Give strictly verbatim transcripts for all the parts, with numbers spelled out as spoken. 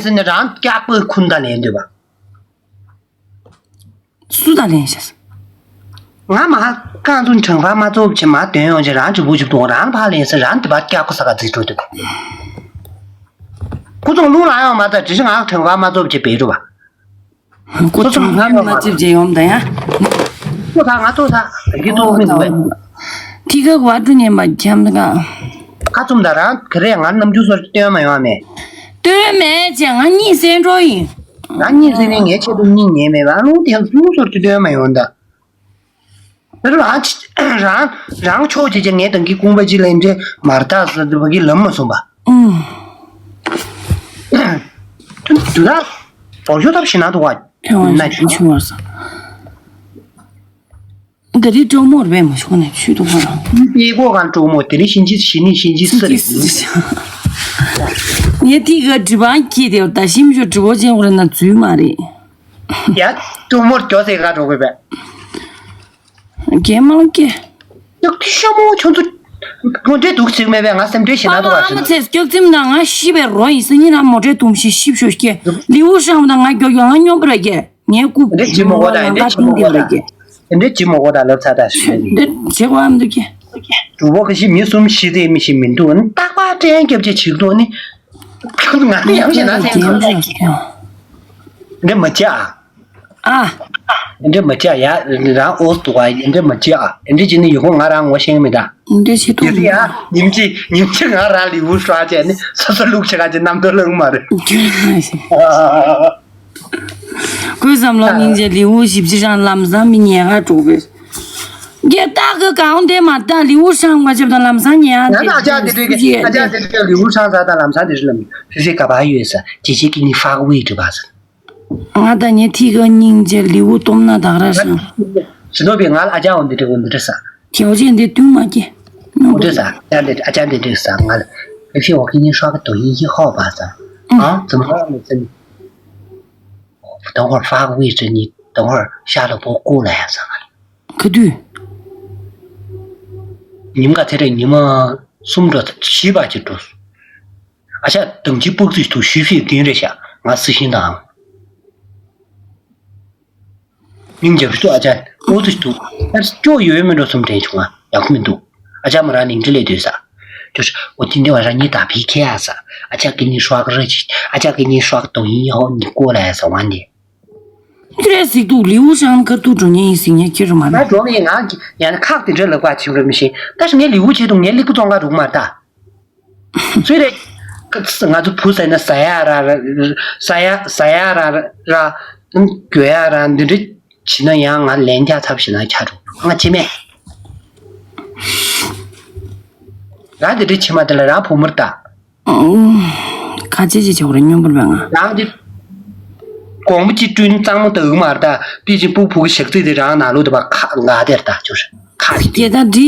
ཟེར་ནས་རང་སྐྱག་པ་ཁུར་ད་ལེན་འདོད་པ། སུ་དང་ལེན་ཤག་ང་མ་རྐང་བཙུགས་དྲན་པ་མ་ཚོགས་བྱེད་མ་དོན་ཡོང་ཆེད་རང་གྲི་བུ་ཅིག་བཏོན་རང་ཕར་ལེན་ཟེར་རང་དེ་པར་སྐྱག་པ་ས་ག་འཛིག་འགྲོ་འདོད་པ། ཁོ་ཚོ་རླུང་ལ་ཡོང་མ་ཚད་དྲི་ཤི་ང་དྲན་པ་མ་ཚོགས་བྱེད་པའི་རུ་བ། ཁོ་ཚོ་ང་མ་ཚིབ་བྱེད་ཡོང་ད་ཡ། ཚོ་ད་ང་ཚོ་ད་དེ་གི་ཚོ་མི་འདུག་བས། ཐི་ག་བ་ཀྲུ་ཉན་པ་འཁྱམ་ད་ག་ཁ་བཙུམ་ད་རང་ག་རེ་ང་ནམ་རྒྱུན་སོར་སྟོན་མ་ཡོང་མེད། སྟོན་མེད་ཅེ་ང་གཉིད་སད་འགྲོ་ཡིན། ང་གཉིད་སད་ནས་ངའི་ཆེད་དུ་གཉིད་ཉལ་མེད་པ་ཨ་ལུང་དེ་ལུང་སོར་གྱི་སྟོན་མ་ཡོང་ད། རང་རང་རང་ཕྱོགས་ཀྱི་ཀྱང་ངས་དང་གི་ཀུང་པ་ཅི་ལེན་འདྲེ་མར་ཐག་ཟ་དུ་བ་གི་ལམ་མ་སོང་པ། ཨུམ། དུ་ད་བོར་ཤོ་ཐབས་ཤི་ན་དུ་བ་ཨེ་བ་ན་ཤི་ཆུང་བར་ས། འདི་རི་ཀྲོ་མོར་བས་མ་ཤོག་ནས་ཆུ་དུ་བ་རང་། པའི་གོ་གང་ཀྲོ་མོ་དེ་རི་ཤིན་ཅི་ཤི་ནི་ཤིན་ཅི་སི་རེད། ངས་ཐིག་ག་གྲི་བང་ཁྱེད་དེ་ད་ཤིམ་ཤོ་གྲི་བོ་ཅན་བར་ན་འཛུལ་མ་རེད། ཡ་ཀྲོ་མོར་ཀྱོ་སེ་ག་འགྲོ་དགོས་པས། རྒན་མང་སྐྱེ། ཡག་ཏུ་ཤ་མོ་ཁྱོད་ཚོ། ངོ་འདྲེ་དུག་ཚིག་མེད་པས་ང་སེམས་ཁྲལ་ཞེ་ན་དོ་བ་ཨ་མ་ཚེ་སྐྱག་ཚིམ་དང་ང་ཤི་བའི་རོ་ཡིན་སི་ཉིན་ན་མོ་འདྲེ་དུམ་ཤི་ཤི་ཤོ་སྐྱེ་ལིའུ་ཧྲང་དང་ང་མགྱོགས་མགྱོགས་ང་སྙོམས་པར་སྐྱེ་ངའི་རྐུབ་འདྲེ་ཇི་མོ་གོ་དང་འདྲེ་ཇི་མོ་གོ་དང་འདྲེ་ཇི་མོ་གོ་དང་ལབ་ཚ་དང་ཤི་འདྲེ་བྱེད་དགོས་ཨ་མ་འདུག་སྐྱེ། གྲུ་བོ་ག་ཤི་མི་གསུམ་ཤི་ཚེ་མི་ཤི་མི་འདུག་ཨ་ནི་རྟག་པར་སྐྲན་རྒྱབ་ཅེས་བྱེད་འདུག་ཨ་ནི། ང་ནི་ཡང་ཞེ་ན་སེམས་ཁྲལ་འདྲེ་མ་བྱེད་ཨ། ཨ། འདི་འདྲ་མ་བྱེད་ཡ། རང་ཨོ་སྟུ་བ་འདི་འདྲ་མ་བྱེད་ཨ། འདི་འདྲ་བྱེད་ནི་ཡོད་ཁོ་ང་རང་ངོ་ཤེས་མི་ད། འདི་བྱེད་ཐུབ་ཡ། ཉིན་གཅིག་ཉིན་གཅིག་ང་རང་ལི་བུ་ཧྲ་བྱས་ནི་སོ་སོ་ལུག་ཆ་ག་ཅི་རྣམ་རྟོག་ལངས་མ་རེད། ཁོའི་བསམ་བློ་སྙིང་རྗེ་ལི་བུ་ཞིབ་ཅི་རང་ལམ་སང་མི་ཉལ་ག་འགྲོ་གི། རྒྱལ་རྟགས་ཀྱི་གང་དེ་མ་ད་ལི་བུ་ཧྲང་མ་བྱེད་དང་ལམ་སང་ཉལ་ང་ད་ཨ་ཅག་དེ་འདྲ་གི་ཨ་ཅག་དེ་འདྲ་གི་ལི་བུ་ཧྲང་ཟ་ད་ལམ་སང་དེ་རི་ལམ་ཧྲི་ཧྲི་ག་པ་ཡོད་ས་ཇི་ཇི་ཀི་ནི་ཧྥ་ཝེ་ཏྲི་བ་ཟེར། ང་དང་ངའི་ཐིག་ག་སྙིང་རྗེ་ལི་བུ་སྟོབས་ན་དག་ར་ཧྲང་། ཞི་ནོ་བི་ང་ལ་ཨ་ཅག་འོ་འདི་འདྲ་འོ་འདི་འདྲ་ས། ཁྱེའུ་ཅན་འདི་བཏུང་མ་སྐྱེ། འོ་འདྲ་ས་ཨ་ཅག་འདི་ཨ་ཅག་འདི་འདྲ་ས་ང་ལ། ཨེ་ཕི་འོ་ཁི་ནི་ཧྲ་གི་དོ་ཡི་ཡི་ཧོ་བ་ས། ཨ་ཙི་མ་ལ་ཙི་ནི། 等会儿发个位置，你等会儿下了播过来呀，啥个？ ག་དུས། ཉིན་ག་ཚེ་རེ་ཉི་མ་གསུམ་འགྲོ་བཞི་པ་ཅིག་འགྲོ། ཨ་ཤ་དང་ཅི་སྤུག་ཙིག་ཐུག་ཞུ་ཕི་རྒན་རེད་ཤག་ང་སི་ཤིན་དང་། སྙིང་རྗེ་ཞུ་ཨ་ཅག་ཨོ་ཙིག་ཐུག་ཨ་སྐྱོ་ཡོད་མི་འགྲོ་སུམ་དྲན་བྱུང་ང་ཡག་པོ་མི་འདུག་ཨ་ཅག་མ་རང་ནིང་འདྲི་ལས་སྡོད་ས། ཅོ་ཨོ་ཏི་འདི་བ་ར་ཉི་ད་ཕི་ཁེ་ཨ་ས། ཨ་ཅག་གི་ཉི་ཧྲག་ར་ཅི་ཨ་ཅག་གི་ཉི་ཧྲག་དོང་ཡིན་ཧོ་ཉི་ཀོ་ལ་ཡ་ས་ཝན་དེ། ཁྱོད་རས་གཟིགས་འདུག་ལིའུ་ཧྲང་ཁ་ཐུག་འགྲོ་ཉན་ཡིན་གཟིགས་ཉན་ཁྱེད་རུ་མ་ང་རེད། འགྲོ་ངས་ང་ཡང་ན་ཁག་དེ་འདྲ་ལབ་པ་བྱེད་རུ་མི་ཤེས། ད་ཞིག་ངས་ལིའུ་བྱེད་དུ་ངའི་ལིག་པ་བཙོང་ག་རུག་མ་ད། སུས་རེད། ང་ཚོ་བུ་ཟེར་ན་ཟ་ཡ་ར་ར་ཟ་ཡ་ཟ་ཡ་ར་ར་ར་རྒྱོ་ཡ་ར་འདི་འདྲ་བྱེད་ན་ཡང་ང་ལན་རྒྱག་ཚབ་བྱེད་ན་ཆ་རུ་ང་བྱེད་མེད། རང་འདི་འདྲ་བྱེད་མ་དེ་ལ་རང་བུ་མོར་ལྟ། ཁ་ཆེ་ཆེ་ཆོག་རེ་སྙོམས་པོར་བས་ང་། རང་གི་གོང་བུ་གཅིག་བསྐྲུན་གཙང་མ་དག་མར་ད་པི་ཅིག་སྤུ་ཕུ་གི་ཞག་རྩི་དེ་རང་ནང་ལོ་དེ་པ་ཁ་ང་དེར་ད་ཅོ་ཁ་རི་དེ་ད་འདྲི་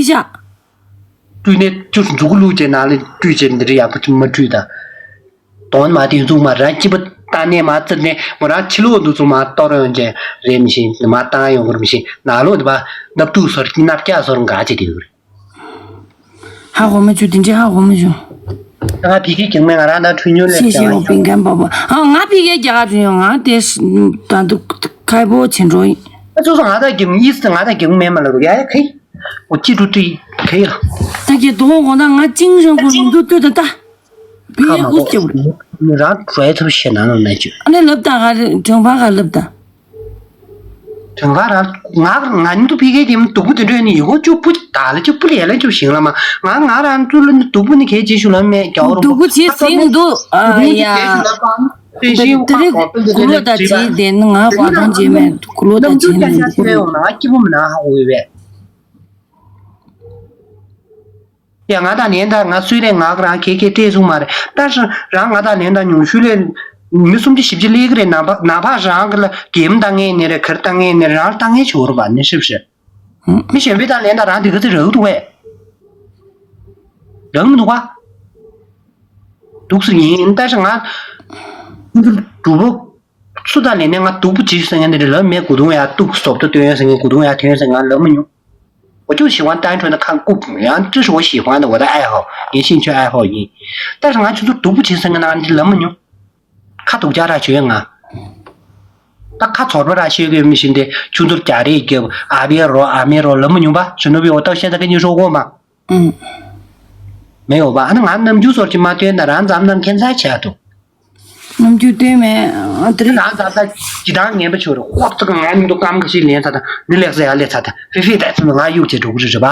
བྱ། བསྐྲུན་ནས་ཅོ་མཛུ་གུ་ལུག་ཅེ་ནང་ལ་བསྐྲུན་ཅེ་འདི་རི་ཡག་པོ་ཅིག་མ་བསྐྲུན་ད། དོན་མ་དེ་མཛུག་མ་རང་སྐྱིད་པོ་བཏང་ནས་མ་བཙིར་ནས་མོ་རང་ཕྱི་ལོག་འདུག་ཚུགས་མ་གཏོར་ཡོང་ཅེ་རེད་མི་ཤེས་མ་བཏང་ཡོང་གི་རེད་མི་ཤེས་ནང་ལོ་དེ་པ་ནབ་ཏུ་སོར་ནབ་སྐྱ་སོར་འགའ་ཅེ་དེ་ཡོད་རེད། ཧ་གོ་མ་བྱུང་། དེ་འདྲའི་ཧ་གོ་མ་བྱུང་། ང་ཕི་ཁའི་རྒྱུག་མེད་ང་རང་ད་འཁྲུལ་ཉོ་ལས་ཤེས་ཤེས་ཀྱང་ཡོང་པིན་ཁན་པ་པོ། ཨ་ང་ཕི་ཁའི་རྒྱ་གར་འཁྲུལ་ཉོ་ང་དེ་ད་འདུག་ཁའི་པོ་བྱེད་འགྲོ་ཡིན། ཨ་ཚོ་ཚོ་ང་ད་རྒྱུག་ཡིས་ང་ད་རྒྱུག་མེད་མ་ལ་རུ་ཡ་ཡ་ཁའི་འོ་ཅི་ཏུ་ཏི་ཁའི་ལ། ད་ཀྱི་དོ་ཧོ་གོ་ད་ང་ཅིང་ཞང་པོ་མི་འདུག་ལྟོས་ད་ད། ཕི་ཁའི་ཁུ་སྐྱབས་རེད། རང་བྲོས་ཐུབ་ཤེས་ན་ནོ་ན་ཅུ། ཨ་ནི་ལབ་ད་ག་རེ་དྲན་པ་ག་ལབ་ད། དོན་ཁ་རང་ང་ང་ཉིད་དུ་ཕི་ཁའི་དེ་སྡུག་པོ་དེ་འདྲ་ནི་ཡི་གོ་ཅུ་པུ་ད་ལ་ཅུ་པུ་ལ་ཡ་ལ་ཅུ་ཞིང་ལ་མ་ང་ང་རང་ཚུ་ལ་ནི་སྡུག་པོ་ནི་གལ་ཆེ་ཞུ་ལ་མེད་རྒྱ་བོ་རུ་སྡུག་པོ་བྱེད་ཟིན་འདུག་ཨ་ཡ། དེ་རིང་ཀུ་ལོ་ད་ཅི་དེ་ནི་ང་བ་དང་རྗེས་མེད་ཀུ་ལོ་ད་ཅི་ནི་ཀུ་ལོ་ད་ཅི་ནི་ཡ་ང་དང་ལེན་དང་ང་སུས་རེད་ང་རང་ཁེ་ཁེ་སྤྲད་སོང་མ་རེད། ད་རང་ང་དང་ལེན་དང་ཉུང་ཤུལ་ལས་མི་སུམ་ཅུ་བཞི་བཅུ་སླེབས་ཀྱི་རེད། ནང་པ་ནང་པ་རང་གི་ལ་འགེམ་བཏང་ངེས་ནི་རེད། གར་བཏང་ངེས་ནི་རེད། རང་ལ་བཏང་ངེས་བྱོས་རུ་བ་ནི་ཧྲིབ་ཧྲིབ། མི་གཞན་པའི་དང་ལེན་དང་རང་དེ་ག་ཚོད་རག་འདུག་བས། རག་མི་འདུག་བ། འདུག་སུ་ཡིན་ད་ཞག་ང་། འདུག་བོ། སུ་དང་ལས་ནས་ང་སྡུག་པོ་བྱེད་ཟེར་མཁན་དེ་འདྲ་ལབ་མེད། གོ་དུང་ཡ་སྡུག་བཟོ་ལྟ་སྟོན་ཟེར་མཁན་གོ་དུང་ཡ་ཐོན་ཟེར་ང་ལབ་མ་མྱོང་། 我就喜欢单纯的看顾，然后这是我喜欢的，我的爱好，也兴趣爱好。但是俺就是读不起三个男的，那么牛， ཁ་སྡུག་ཅག་ར་བྱོས་ང་། ད་ཁ་ཚོར་བ་ར་བཤད་གི་མི་ཤེས་ཏེ་ཆུ་ཚོད་རྒྱ་རེ་རྒྱབ་ཨ་བེ་རོ་ཨ་མེ་རོ་ལབ་མི་ཉུང་པ་ཞུ་ནུ་བི་འོ་ཏོ་བཤད་ད་གི་ཉི་ཤོ་གོ་མ། ཨུམ། མེ་འོ་བ་ཨ་ནི་ང་ནམ་རྒྱུན་ཟོར་གྱི་མ་སྟོན་ན་རང་འཛམ་ནང་ཁྱད་མཚར་ཆེ་ཨ་ཏོ། ནམ་རྒྱུན་སྟོན་མེད་ཨ་དེ་རིང་། རང་འཛམ་ད་ཇི་ལྟར་ངན་པ་ཆོ་རེ་ཧོབ་ཙག་ང་ནི་འདུག་སྐམ་གི་ཞིག་ལེན་ཚ་ད་མི་ལེགས་ས་ཡ་ལེ་ཚ་ད་ཧྥི་ཧྥི་ད་ཚུ་ང་གཡུག་ཅེ་འགྲོ་གི་རེད་རེད་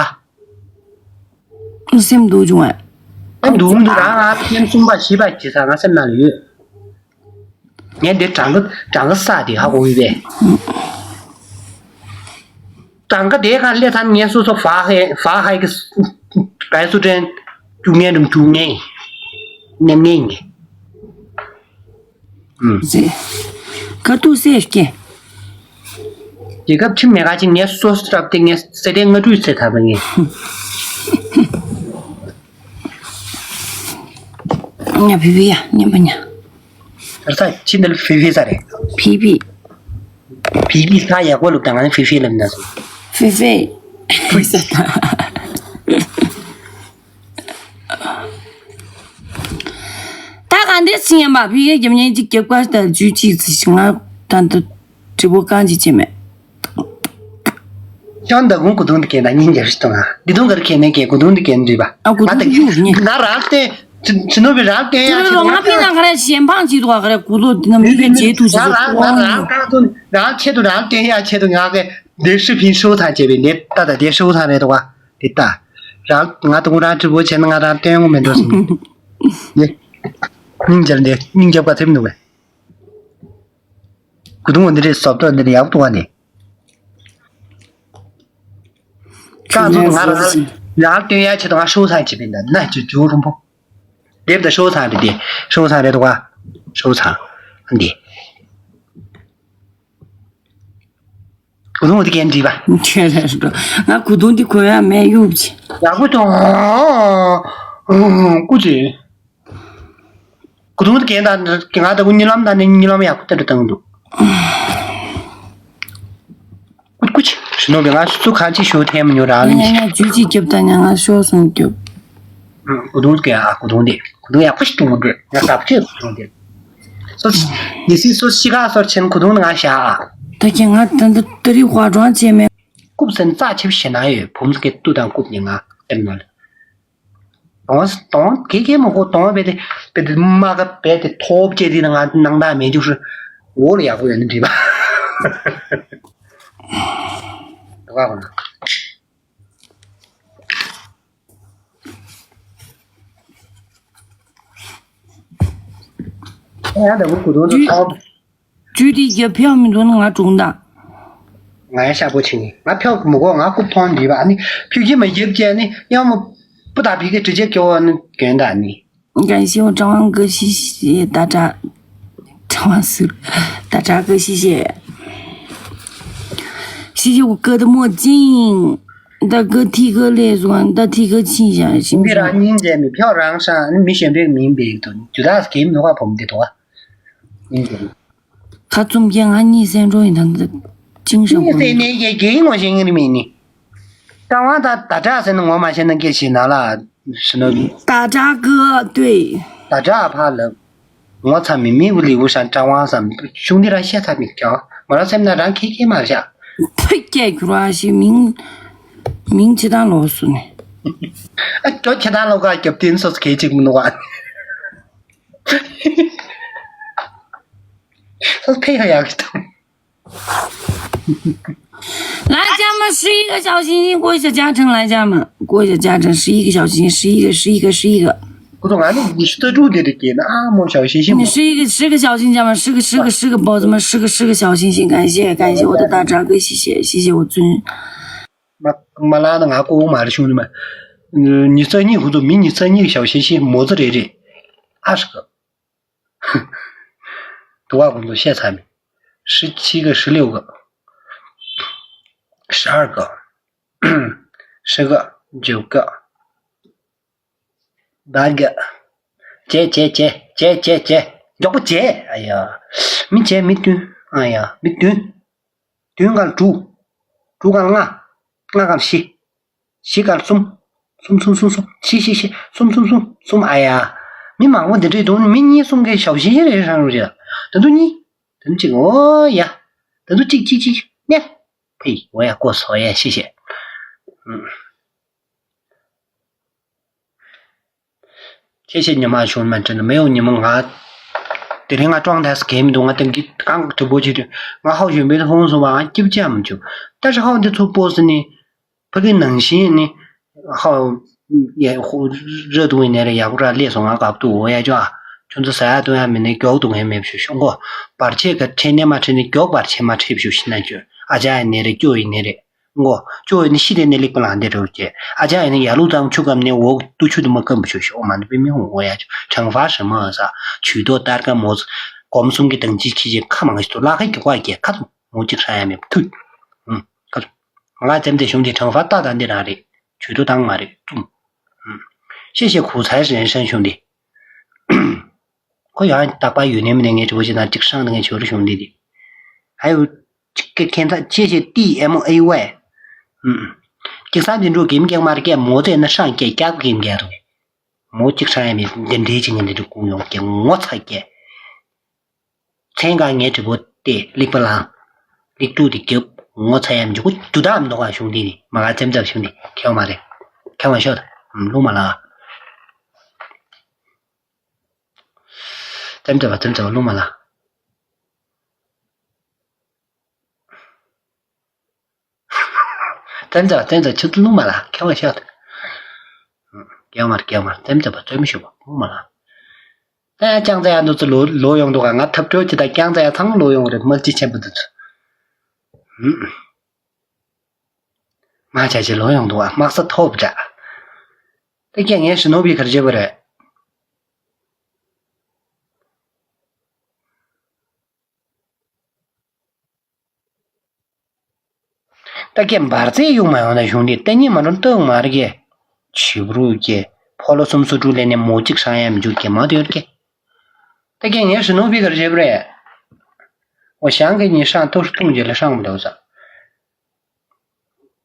པ། སེམས་སྡུག་བྱུང་ཨ། ཨ་འདུག་འདུག་རང་ང་ཐེམ་གསུམ་པ་བཞི་པ་ཇི་ས་ང་སེམས་ནང་ལ་ཡོད། ངས་འདི་གྲངས་ཀ་གྲངས་ཀ་ས་དེ་ཧ་གོ་ཡོད་པས། གྲངས་ཀ་དེ་ག་ལས་ཐ་ངས་སོ་སོ་ཧྥ་ཧའི་ཧྥ་ཧའི་གི་བའི་སུ་དྲན་བཅུ་ངན་རུམ་བཅུ་ངན་ནེམ་ངན་གི་ཨུམ། ཟེ། ཁ་ཐུག་སེ་སྐྱེ། རྒྱལ་ཁབ་ཁྲིམས་མེད་ག་ཅིག་ངས་སོ་སོ་སྲབ་སྟེ་ངས་སེ་ཏན་ལྔ་བཅུ་ཚེ་ཐར་པ་ངས། ཉ་ཕི་ཕི་ཡ་ཉན་པ་ཉ། ད་ས་ཕྱི་འདི་ལ་ཕི་ཕི་ས་རེད། ཕི་ཕི། ཕི་ཕི་ས་ཡག་པོ་ལུགས་དང་ང་ནི་ཕི་ཕི་ལབ་ན་སོང་། ཕི་ཕི། ཕི་ས་ད། ད་ག་འདི་ཚིག་ཡན་པ་ཕི་ཕི་རྒྱབ་ཉན་གཅིག་རྒྱབ་ཀ་ད་ཇུས་གཅིག་ཚིག་ང་ད་འདི་དྲི་བོ་གང་གཅིག་བྱེད་མེད། ཅང་ད་གུང་གུ་དུང་དུ་གན་ད་ཉིན་རྒྱབ་ཤི་ཏོང་ང་། འདི་དུང་གར་ཁེ་ནས་གན་གུ་དུང་དུ་གན་འདྲི་བ། ཨ་གུ་དུང་ང་ད་གཡུག་ཉེ། ང་རང་ལྟེ། ཅི་ཅི་ནོ་བི་རང་ལྟེ་ཡ་ཅི་ང་ཕི་ན་ག་རེ་གཞན་ཕང་ཅི་དུ་ག་རེ་གུ་ལོ་འདི་ན་མི་གི་རྗེས་དུ་ཅི་ང་རང་ང་རང་གང་དུ་རང་ཆེད་དུ་རང་ལྟེ་ཡ་ཆེད་དུ་ང་གི་འདི་ཧྲི་ཕིན་ཧྲུའུ་ཐང་བྱེད་པའི་འདི་ལྟ་ད་འདི་ཧྲུའུ་ཐང་རེད་དོ་བ། འདི་ལྟ། རང་ང་དུང་རང་ཀྲི་པོ་བྱེད་ན་ང་རང་ལྟེ་ཡོང་མི་འགྲོ་སོང་། ཡེ། སྙིང་རྗེ་འདི་སྙིང་རྗེ་བ་ཐེབས་འདུག་བས། གུ་དུང་འདི་རེད་སོབ་ཏོ་འདི་རེད་ཡག་ཏུ་བ་ནི། ཀ་ཚོད་ང་རང་ཡང་སྟོན་ཡ་ཆེད་དུ་ང་ཧྲོ་ཚང་བྱེད་པའི་འདི་ན་ཅུ་ཅུ་རུམ་པོ། དེབ་ད་ཧྲོ་ཚང་རེད་དེ་ཧྲོ་ཚང་རེད་དོ་བ། ཧྲོ་ཚང་འདི། གུ་དུང་འདི་གན་འདྲིས་པ། ཁྱེད་རེད་འགྲོ། ང་གུ་དུང་འདི་གོན་ཡ་མེད་གཡུག་ཅི། ཡག་པོ་ཏོང་། ཀུ་ཅི། གུ་དུང་གན་དང་ང་ད་གུ་གཉིད་ལམ་དང་ནི་གཉིད་ལམ་ཡག་པོ་དེ་འདྲ་བཏང་འདུག་ཀུ་ཀུ་ཆི་ཞུ་ནོ་གི་ང་སུ་གང་ཅི་ཞུ་ཐེ་མི་ཉོ་ར་ལི་ང་ང་ཇུས་ཅི་རྒྱབ་དང་ང་ང་ཤོ་སོང་རྒྱབ། གུ་དུང་གན་ཨ་གུ་དུང་དེ་གུ་དུང་ཡག་པོ་ཞིག་བཏང་འདུག་ང་ཟབ་ཆོས་གུ་དུང་དེ་སོ་ཉི་སི་སོ་ཤི་ག་སོར་ཆེན་གུ་དུང་ང་ཤ་ཨ། ད་ཁྱེད་ང་ད་འདི་ཏི་རི་ཧྭ་ཀྲང་བྱས་མེད། རྐུབ་སེན་རྩ་ཆེ་བ་ཞེ་ན་ཡོད་བུམ་སྐད་ཏུ་དང་རྐུབ་ནི་ང་ལྟེམ་ནོ་ལ། དོང་དོང་གེ་གེ་མོ་གོ་དོང་བེ་དེ་བེ་དེ་མ་ག་བེ་དེ་ཐོབ་ཅེ་དེ་ནང་ནང་ད་མེ་འཇུག་ཧྲི་འོ་ལ་ཡག་པོ་ཡོད་ནི་འདྲི་བ། དོ་ག་གོ་ན། ཡང་ད་བུ་གུ་དོང་དུ་ཐོབ། ཇུས་དེ་རྒྱབ་ཕེབས་མི་འདུག་ན་ང་གྲོངས་ད། ང་ཡང་ཤ་པོ་ཆེ་ནི་ང་ཕེབས་མི་གོ་ང་རྐུབ་ཐོང་འདྲིས་པ་ཨ་ནི་ཕུགས་ཀྱི་མ་རྒྱབ་ཀྱི་ཨ་ནི་གཡང་མོ་པུ་ད་ཕི་གི་དྲི་ཆེ་སྐྱོ་བ་ནི་གྱོན་ད་ནི། 感谢我张望哥，谢谢大家，张望师，大家哥，谢谢，谢谢我哥的墨镜，大哥T哥累酸，大T哥气一下，行不行？ མི་རང་སྙིང་རྗེ་མི་ཕྱོགས་རང་ཧྲང་ཨ་ནི་མི་གཞན་པའི་མིན་པའི་དོན་རྒྱུ་དག་གིས་མི་ནོག་པ་བུམ་འདི་དོ། ཡིན་ཏེ། ཁ་བཙུམ་རྒྱལ་ང་གཉིད་སད་འགྲོ་ཡིན་ད་འདི་ཅིང་ཧྲང་གཉིད་སད་ནས་རྒྱལ་རྒྱལ་ངོ་ཤེས་ངེར་མིན་ནི། ཀྲང་ཝང་ད་ད་དྲག་ཟེར་ན་ངོ་མ་ཤེས་ན་སྐད་ཆེ་ན་ལ་ཞུ་ནོ། ད་དྲག་གི་ལྟོས། ད་དྲག་ཕ་ལབ། ངོ་ཚ་མི་མི་བུ་ལི་བུ་ཧྲང་ཀྲང་ཝང་བསམ་ཤུང་འདི་ར་ཤེས་ཚ་མི་ཀྱང་ང་རང་སེམས་ན་རང་ཁེ་ཁེ་མ་རེད་ཤག་ཕ་སྐད་གྱུར་བ་ཞིག་མིང་མིང་ཆེ་དང་ལོག་སུ་ནས། ཨ་ཅོ་ཆེ་དང་ལོག་ག་རྒྱབ་རྟེན་སོ་སོ་ཁེ་ཅིག་མི་འདུག་བ། ཕེ་ཡ་ཡག་གི་དང་། 来家们，十一个小星星，过一下加成，来家们，过一下加成，十一个小星星，十一个，十一个，十一个。 ཁོ་ཚོ་ང་ནི་ཉི་ཤུ་རྩ་དྲུག་དེ་རེད་ཀྱི་ན་ཨ་མོ་ཞའོ་ཤིང་ཤིང་མོ། 十一个，十个小星星嘛，十个，十个，十个宝子们，十个，十个小星星，感谢，感谢我的大drago，谢谢，谢谢我尊。 མ་མ་ལ་ན་ང་ཀོ་མ་རེ་ཤུང་ནི་མ། ཉི་ཤུ་རྩ་གཉིས་ཁོ་ཚོ་མི་ཉི་ཤུ་རྩ་གཉིས་ཀྱི་ཞའོ་ཤིང་ཤིང་མོ་ཙི་རེ་རེ། ཨ་ཧྲི་ཀ་དུ་བ་ཁོང་ཚོ་བཤད་ཚར་མེད། ཧྲི་ཆི་ག་ཧྲི་ལེའུ་ག་ཧྲི་ཨར་ག་ཧྲི་ག་ཇུ་ག་ད་ག་ཇེ་ཇེ་ཇེ་ཇེ་ཇེ་ཇེ་མགྱོགས་པོ་ཇེ། ཨ་ཡ། མི་ཇེ་མི་བདུན། ཨ་ཡ་མི་བདུན། བདུན་གང་དྲུག་དྲུག་གང་ལྔ། ལྔ་གང་བཞི། བཞི་གང་གསུམ། གསུམ་གསུམ་གསུམ་གསུམ། བཞི་བཞི་བཞི། གསུམ་གསུམ་གསུམ་གསུམ། ཨ་ཡ། མི་མང་པོ་འདི་འདྲས་འདུག་མི་གཉིས་གསུམ་གའི་ཞའོ་ཤིང་ཤིང་རེ་ཧྲང་རེད། ད་དུང་གཉིས། ད་དུང་གཅིག་འོ་ཡ། ད་དུང་གཅིག་གཅིག་གཅིག་ནས། ཕེ་འོ་ཡ་ཀོ་སོ་ཡ་ཤེས་ཤེས། ཁྱེད་ཤེས་ཉི་མ་བྱུང་མ་དྲན་མེ་ཡོང་ཉི་མ་ང་། དེ་རིང་ང་ཀྲོང་ཐེས་གེ་མི་འདུག་ང་ཏང་གི་གང་གྲུ་པོ་ཆེ་དུས་ང་ཧའོ་ཞུ་མེད་ཧོང་སོང་བ་ང་སྐྱིབ་ཅམ་བྱུང་། ད་ཧའོ་འདི་ཚོ་པོ་སི་ནི། ཕ་གི་ནང་བཞིན་ནི། ཧའོ། ཡ་ཧོ། ར་དུང་ཡིན་ནའི་རེད་ཡག་པོ་ར་ལས་སོང་ང་དགའ་པོ་འདུག་འོ་ཡ་ཅོ་ཨ། ཁྱོད་ཚོ་ཟ་ཡ་བཏུང་ཡ་མེད་ནའི་མགྱོགས་འདུག་ངས་མེད་བཞུ་ཤོག་མགོ། བར་ཆད་ག་ཁྲེལ་ནས་མ་ཁྲེལ་ནས་མགྱོགས་བར་ཆད་མ་ཁྲེལ་བཞུ་ཤི་ན་ཅོ། ཨ་ཅག་ཡིན་ནའི་རེད་སྐྱོ་ཡིན་ནའི་རེད། མགོ། སྐྱོ་ཡིན་ནའི་ཤི་དེ་ནས་ལེགས་པ་ལང་དེ་རེད་ཅེ། ཨ་ཅག་ཡིན་ནའི་ཡ་ལུག་ཙང་ཆུ་བཀབ་ནས་འོག་ཏུ་ཆུ་དུ་མ་སྐམ་བཞུ་ཤོག་མ་ནི་པི་མི་ཧོང་འོ་ཡ་ཅོ་གྲང་ཧྥ་ཧྲི་མ་ཨ་ས། ཇུས་གཏོགས་ཏར་ཀ་མོ། སྒོམ་གསུམ་གྱི་དང་ཅི་ཁྱི་ཅེ་ཁ་མང་ཞིག་ཏུ་ལ་ཁ་རྒྱུག་པ་རྒྱལ་ཁ་དུ་མོ་གཅིག་ཧྲ་ཡ་མེད་ཐུད། ཁ་ང་ལ་ཙེམ་ཙེ་གཞུང་འདི་དྲང་ཧྥ་ཏག་ཏག་འདི་རང་རེད། ཇུས་གཏོགས་བཏང་མ་རེད་ཙུམ། ཤེས་ཤེས་གུ་ཚའི་རེན་ཧྲན་གཞུང་འདི། ཁོ་ཡང་རྟག་པར་ཡོད་ནས་མི་ནས་ངས་དྲི་བ་ཅི་ན་གཅིག་ཧྲང་ནས་ངས་བྱོས་རུ་གཞུང་འདི་འདི། ཧའི་ཡུ། ཁྱེད་ཚ་ཅེ་ཤེས་ཏི་ཨེམ་ཨེ་ཝའི། ཅིག་ས་འཛིན་གྲོགས་གིམ་ཀྱང་མར་སྐད་མོ་ཙེ་ན་ཧྲང་སྐད་སྐྱག་གིམ་ཀྱང་རུང་། མོ་གཅིག་ཧྲང་ཡ་མི་འདི་འདྲའི་ཅིག་ངས་འདི་འདྲ་ཀུང་ཡོང་སྐད་ངོ་ཚ་སྐད། མཚན་གང་ངའི་དྲི་བོ་སྟེ་ལེགས་པ་ལང་། ལེགས་དྲུག་དེ་རྒྱབ་ངོ་ཚ་ཡམ་འཇུག་གུ་རྒྱུ་དག་མི་འདུག་ག་གཞུང་འདི་ནི་མ་ག་ཙེམ་ཙམ་གཞུང་འདི་ཁེ་བ་མ་རེད། ཁེ་བ་ཤོད་ད་ལུང་མ་ལ། ཙེམ་ཙམ་པ་ཙེམ་ཙམ་པ་ལུང་མ་ལ། བཙན་ཚ་བཙན་ཚ་ཆུ་ཚོད་ལུང་མ་ལ་ཁེ་བ་ཤོད། རྒྱལ་མར་རྒྱལ་མར་བཙན་ཚ་བ་བཙན་མི་ཤོད་པ་ལུང་མ་ལ། ཨ་ཀྱང་ཚ་ཡ་འདུ་ཚོད་ལོ་ལོ་ཡོང་འདུག་ག་ང་ཐབས་སྐྱོ་ཅི་ད་ཀྱང་ཚ་ཡ་ཚང་ལོ་ཡོང་རེད་མ་ཅི་ཆེན་པོ་འདུ་ཚོད། མ་བྱ་ཅི་ལོ་ཡོང་འདུག་ག་དམག་ས་ཐོབ་འདྲ། ད་ཀྱང་ངས་ཞི་ནོ་བི་གར་བྱེད་པ་རེད། ད་ཀྱེ་འབར་རྫས་གཡུག་མ་ཡོང་ན་གཞུང་འདི་ལྟ་ཉིད་མ་འགྲོ་ལྟ་མ་རེད་ཀྱེ། བྱིབ་རུ་ཀྱེ་ཕོ་ལོ་སུམ་སུ་དྲུག་ལས་ནས་མོ་གཅིག་ཧྲང་ཡ་མི་འཇུག་ཀྱེ་མ་དོན་ཀྱེ། ད་ཀྱེ་ངས་ཞི་ནོ་བི་གར་བྱེད་པ་རེད། འོ་ཞང་གི་ཉི་ཧྲང་ཏོ་ཧྲུ་ཏུང་རྗེ་ལ་ཧྲང་མི་འདུག་ས།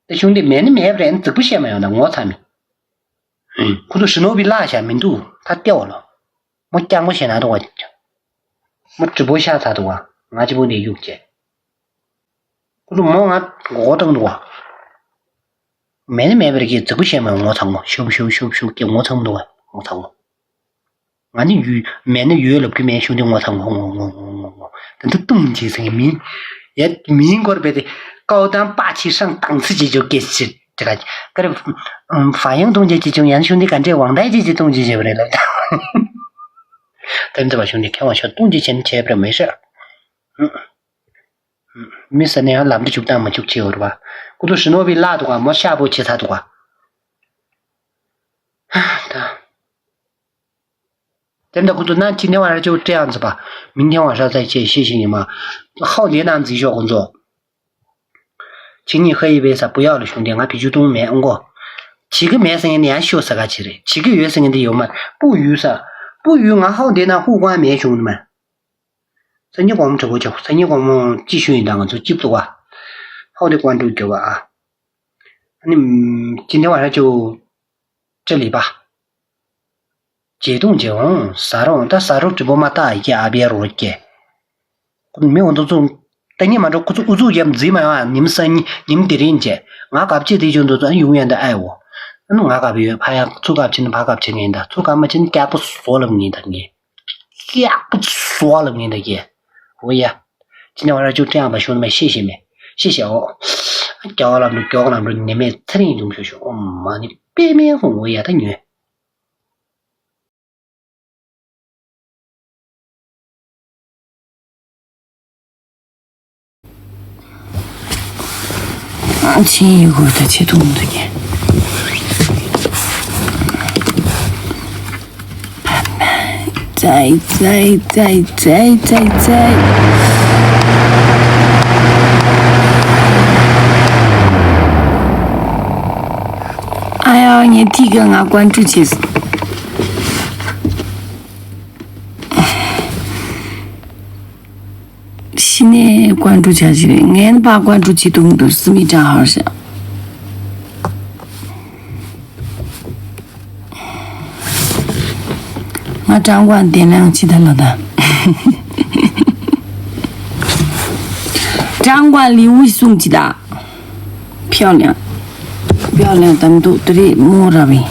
ད་གཞུང་འདི་མེད་ནི་མེད་པ་རེད་རྫིག་པོ་བཤད་མ་ཡོང་ད་ངོ་ཚ་མི། ཁོ་ཚོ་ཞི་ནོ་བི་བརླག་བཞག་མི་འདུག་ད་ལྟེ་བ་ལོ། མོ་རྐྱང་པོ་བྱས་ན་འདུག་བ། མོ་གྲི་པོ་ཤ་ཚ་འདུག་བ། ང་གཅིག་པོ་འདི་གཡུག་བྱས། ཁོ་ཚོ་མོ་ང་མགོ་སྐོར་བཏང་འདུག་བ། མེད་ནི་མེད་པར་གྱི་རྫིག་པོ་བཤད་མ་ངོ་ཚ་ངོ་ཤུབ་ཤུབ་ཤུབ་ཤུབ་ཀྱི་ངོ་ཚ་འདུག་བ་ངོ་ཚ་ངོ་། ང་ནི་ཡུལ་མེད་ན་ཡོད་ལབ་ཀྱི་མེད་ཤུགས་འདི་ངོ་ཚ་ངོ་ངོ་ངོ་ངོ་ངོ་ངོ་ད་འདི་ཏུང་ཅི་ཟེར་མིན། ཡ་མིན་སྐོར་བས་ཏེ་ཀའོ་ཏང་པ་ཆི་ཧྲང་ཏང་སི་ཅི་ཇོ་ཀེ་སི་ཅི་ཅི་ག་ཀ་རེ། ཧྥ་ཡང་ཏུང་ཅི་ཅི་ཅུང་ཡང་ཤུགས་འདི་ག་འདྲས་དབང་ད་ཅི་ཅི་ཏུང་ཅི་བྱེད་པ་རེད་ལབ་ད། དེ་འདྲ་བ་ཤུགས་འདི་ཁྱེད་དབང་ཤོད་ཏུང་ཅི་བྱེད་ནི་བྱེད་པ་རེད་མི་ཤེས། མི་ཟེར་ནས་ཡང་ལམ་འདི་བཅུག་དང་མ་བཅུག་ཅི་ཡོད་རེད་བ། ཀུ་ཏུ་ཧྲི་ནོ་བི་བརླག་འདུག་ག་མོ་ཤ་པོ་བྱེད་ཚར་འདུག་ག་ད། དེ་འདྲ་ཁོ་ཚོ་ན་ཅི་ནེ་བ་ར་ཅོ་ཏྲེ་ཡང་ཟི་པ། མིན་ཐེ་བ་ཧྲ་ཚ་ཅེ་ཤེས་ཤེས་ཉི་མ། ཧའོ་ལེ་ནང་འཛིན་ཤོག་ཁོ་ཚོ། ཆི་ཉི་ཧེ་ཡི་བེ་ས་པུ་ཡག་ལ་ཤུང་དེ་ང་བི་ཅུ་ཏུང་མེད་ཨང་གོ། བྱེད་ཀི་མེད་ཟེར་ངན་དེ་ཡང་ཤོ་ས་ག་ཅི་རེད་བྱེད་ཀི་ཡོད་ཟེར་ངན་དེ་ཡོད་མ་པུ་ཡུ་ས། པུ་ཡུ་ང་ཧའོ་དེ་ན་ཧུ་ཀ་མེད་ཤུང་དུ་མ། སང་ཉིན་དགོང་མོ་གྲོགས་པོ་ཆོག་སང་ཉིན་དགོང་མོ་ཅི་ཤུ་ཡིན་དང་ང་ཚོ་ཅིབ་ཏུ་བ། ཧའོ་དེ་ཀོན་ཀྲུ་གྱོ་བ་ཨ། ཨ་ནི། ཅི་འདྲ་བ་ར་ཅོ། ཅི་ལི་པ། ཇེ་ཏུང་ཇེ་འོང་ཟ་རོང་ད་ཟ་རོ་གྲི་པོ་མ་ཏག་ཡི་ཨ་བེ་རོ་ཀེ། ཁོ་མི་འོང་དུ་ཚུ། ད་ཉི་མ་འགྲོ་ཁོ་ཚོ་ཨུ་ཚུགས་རྒྱབ་འཛིན་མ་ཡོང་ཨ་ཉིམ་སང་ཉི་ཉིམ་དེ་རིང་ཅེ། ང་གབ་ཅེ་དེ་ཅོ་འདུག་ཚོ་ཨ་ཡུང་ཡན་ད་ཨའི་འོ། ཨ་ནི་ང་གབ་ཡོད་ཕ་ཡག་ཚུ་གབ་ཆེན་ཕ་གབ་ཆེན་ངེན་ད་ཚུ་གབ་མ་ཆེན་ཀྱག་པོ་སོ་ལབ་ངེན་ད་ངེ། ཀྱག་པོ་སོ་ལབ་ངེན་ད་ཀེ། འོ་ཡ། ཅི་ནས་བ་ར་ཅུ་ཀྲེང་བ་ཤོ་ན་མ་ཤེས་ཤེས་མེ། ཤེས་ཤེས་འོ། ཀྱག་ལབ་འགྲོ་ཀྱོག་ལབ་འགྲོ་ནེ་མེ་ཚེ་རིང་ཡུང་ཤོ་ཤོ་འོ་མ་ནི་པེ་མེ་ཧོ་འོ་ཡ་ད་ཉོས། ཨ་ཆེན་ཡི་གུར་དང་ཆེ་ཐུང་དུ་ཉེ། ཙའི་ཙའི་ཙའི་ཙའི་ཙའི་ཙའི། ཨ་ཡ་ངས་ཐིག་གི་ང་ཀོན་ཀྲུ་བྱས། ཤི་ནས་ཀོན་ཀྲུ་བྱ་ཞིག་རེད། ངན་པ་ཀོན་ཀྲུ་བྱེད་དུ་མི་འདུག་སི་མི་ཀྲང་ཧར་ཤ། ང་ཀྲང་ཀོན་དེ་ནང་ཅི་ད་ལ་ད། 当官礼物送去的。漂亮，漂亮，咱们都对木了呗。